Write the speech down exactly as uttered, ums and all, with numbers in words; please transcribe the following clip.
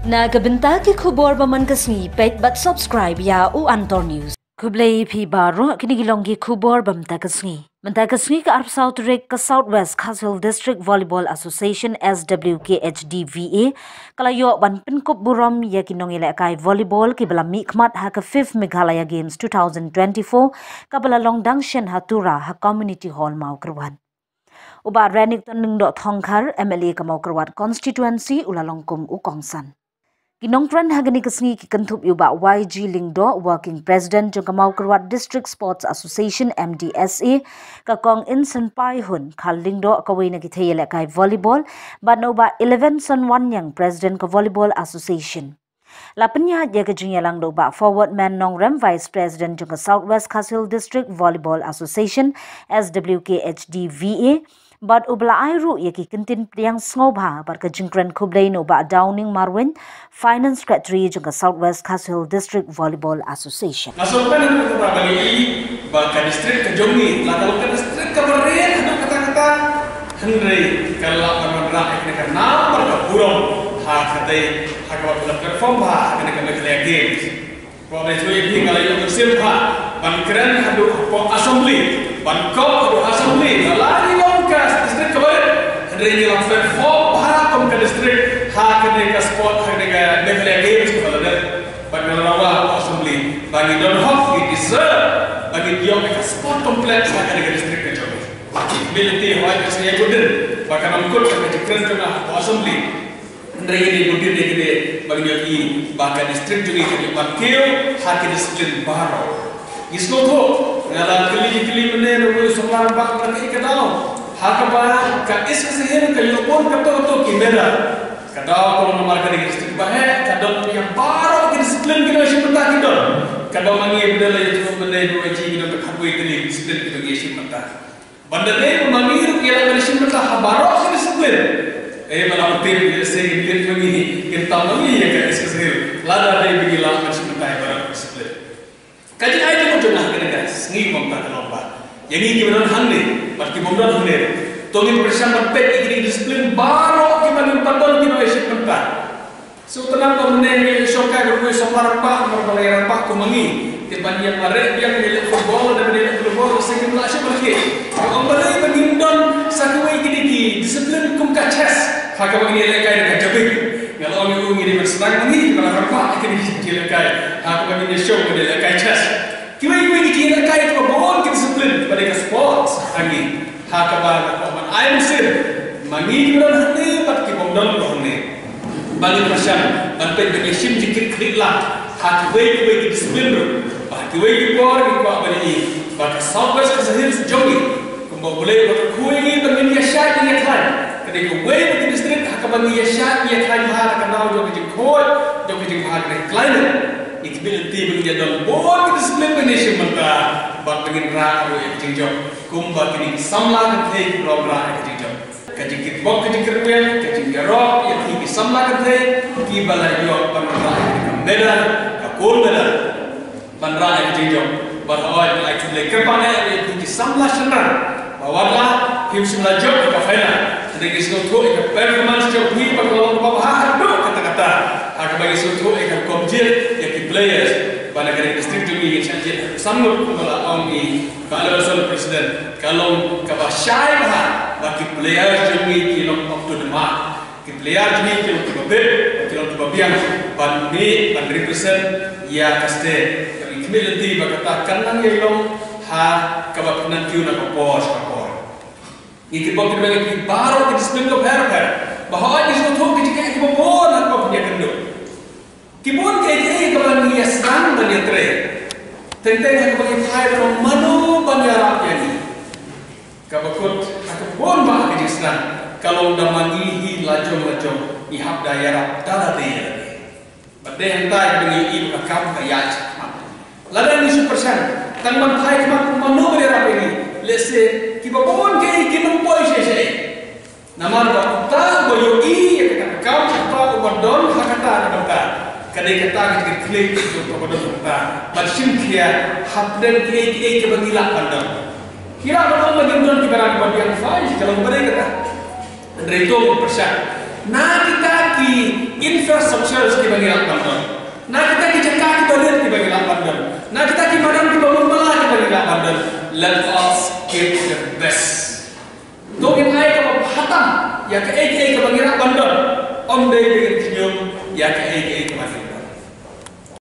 Na ka bynta ki khubor ba man ka sngi, peit bad subscribe ïa u Antor News. Khublei phi baroh, kine ki long ki khubor ba mynta ka sngi. Mynta ka sngi ka arphew saw tarik, ka South West Khasi Hills District Volleyball Association, S W K H D V A, ka la ïoh ban pynkup burom ïa ki nongïalehkai volleyball kiba la mihkhmat ha ka fifth Meghalaya Games two thousand twenty-four, kaba la long dang shen ha Tura, ha Community Hall Mawkyrwat. U Bah Renikton Lyngdoh Thongkhar, M L A ka Mawkyrwat Constituency, u la long kum u kongsan. Ki nongkren ha kane ka sngi ki kynthup ïa u Bah Y G Lyngdoh, Working President jong ka Mawkyrwat District Sports Association, M D S A, ka Kong Insenpaihun Kharlyngdoh, kawei na ki thei ïalehkai volleyball, bad na u Bah Elevenson Wanniang, President ka Volleyball Association. La pynïaid ïa ka jingïalang da u Bah Forwardman Nongrem, Vice President jong ka South West Khasi Hills District Volleyball Association, S W K H D V A, bad uba la ai ruh ïa ki kyntien pdiang sngewbha bad ka jingkren khublei na u Bah Downing Marwein, Finance Secretary jong ka South West Khasi Hills District Volleyball Association. Nga sngewkmen ha kata ba ngi i ba ka district ka jong ngi la ka long ka district kaba rit haduh katta katta, hynrei ka la ka wanrah ïa kane ka nam bad ka burom ha katei, ha kaba ka la perform bha ha kane ka Meghalaya Games. Kwah ban ïathuh ïa phi, nga la ïoh mynsiem bha ban kren haduh hapoh Assembly, ban kop haduh Assembly. La la ngi long ka district kaba rit, hynrei ngi la perform bha kum ka district ha kane ka sport, ha kane ka Meghalaya Games kaba la dep. Bad nga la rawai hapoh Assembly ba ngi don hok, ngi deserve ba ngi ïoh ka sport complex ha kane ka district ka jong ngi. Mynta hooid ka sngi bud dien ba kan ym kut ka jingkren jong nga hapoh Assembly. Hynrei ngi bud dien, ngi dei ba ngi ïohi ba ka district jong ngi ka dei ban kiew ha ki discipline baroh. Ngi sngewthuh, nga la kylli kylli mynne na u Samla Rangbah, ka dei ka daw ha kaba ka East Khasi Hills ka ïoh bun kato kato ki medal. Ka daw ka long namar ka dei ka district ba heh, ka don ïa baroh ki discipline ki nongshim bynta ki don. Katba ma ngi bad la ïathuh mynne ba ngi don ka khatwei tylli ki discipline ki nongshim bynta. Ban da dei ba ma ngi ruh ngi lah ban shim bynta ha baroh ki discipline. Eh, ba la pyntip ïa, lehse ngin leit ma ngi, ngin tam ma ngi ïa ka East Khasi Hills, lada dei ba ngi lah ban shim bynta ha baroh ki discipline. Ka jingai jingmut jong nga ha kane ka sngi mynta ka long ba ïa ngi kiba don hangne bad ki bym don hangne, to ngin pyrshang ban peit ïa kine ki discipline baroh kiba ngim pat don ki nongshim bynta. Shu tang ba mynne ngi shongkai bad u Samla Rangbah, namar ba u Rangbah kum ma ngi. Te ban ïa mareh biang ïa leh football, lada ban ïa leh football, lehse ngim lah shuh ban leh. Ong balei ba ngim don sa kawei kine ki discipline kum ka chess ha kaba ngin ïalehkai da ka jabieng. Nga la ong ïa u, ngi dei ban sdang ma ngi, ba la Rangbah kine ki ïalehkai ha kaba ngin ïashong ban ïalehkai chess. Kiwei kiwei ki jingïalehkai kiba bun ki discipline ba dei ka sports ha ngi. Ha kaba nga kwah ban ai mynsiem ma ngi kiba don hangne bad ki bym don ruh hangne, ba ngin pyrshang ban peit ban ïashim jingkit khlieh lang ha kiwei kiwei ki discipline ruh. Ba ha kiwei ki por ngi kwah ban ïohi ba ka South West Khasi Hills jong ngi, kumba U Blei u la kyrkhu ïa ngi ba ngin ïashad ïakhlaiñ, ka dei kawei na ki district ha kaba ngi ïashad ïakhlaiñ bha na ka daw jong ka jingkhuid, jong ka jingbha ka dei climate. Ngi khmih lynti ba ngin ïa don bun ki discipline ba ngin ïashim bynta bad ba ngin rah ruh ïa ka jingjop kumba kine ki samla kynthei ki la rah ïa ka jingjop. Ka jingkitbok ka jingkyrpeng, ka jingïarap ïa ki, ki samla kynthei kiba la ïoh ban rah ïa ka medal, ka gold medal, ban rah ïa ka jingjop. Bad hooid, ngi ai khublei kyrpang ïa ki, ki samla shynrang ba wat la phim shym la jop ha ka final, hynrei ngi sngewthuh ïa ka performance jong phi ba ka la long kaba bha haduh katta katta. Ha kaba ngi sngewthuh ïa ka rukom jied ïa ki players ba na ka district jong ngi, ngi shah jied ha ka Samngut kumba la ong i Bah Levelson, President, ka long kaba shai bha ba ki players jong ngi ki long up to the mark. Ki players jong ngi ki long kiba bit, ki long kiba biang ban mih ban represent ïa ka state. Ngi khmih lynti ba kata kan nang ïa long ha kaba pyndonkiew na ka por sha ka por. Ngi kyrpad ïa phi baroh ki discipline bapher bapher ba hooid ngi sngewthuh ki jingeh kiba bun ha kaba pynïakynduh. Ki bun kiei kiei kaba ngi ïa sdang ban ïa trei. Teng teng ha kaba ngi phai ban ong mano ban ïarap ïa ngi. Kaba kut ha ka bun bah ka jingsdang ka long da ma ngi hi lajong lajong ngi hap da ïarap da lade ïa lade. Bad dei hangta kaba ngi ïohi ba ka kam ka ïaid shakhmat. Lada ngi shu pyrshang tang ban phai khmat mano ban ïarap ïa ngi, lehse kiba bun kiei kiei kim poi shuh shuh. Namar ba uta uba ïohi ïa kata ka kam, uta uba don ha kata ka bynta, ka dei kata ka jingkitkhlieh jong uta uba don ha kata ban shim khia hapdeng kiei kiei kiba ngi lah ban don. Ngi lah ban ong ba ngim don kiba rah kiba biang, fine, ka long ba dei kata. Hynrei to ngin pyrshang na kita ki infrastructures kiba ngi lah ban don, na kita ki jaka kiba rit kiba ngi lah ban don, na kita ki madan kiba bun bala kiba ngi lah ban don. Let us give the best. To ngin ai kaba bha tam ïa kaei kaei kaba ngi lah ban don. Ym dei ba ngin khñium ïa kaei kaei kaba ngi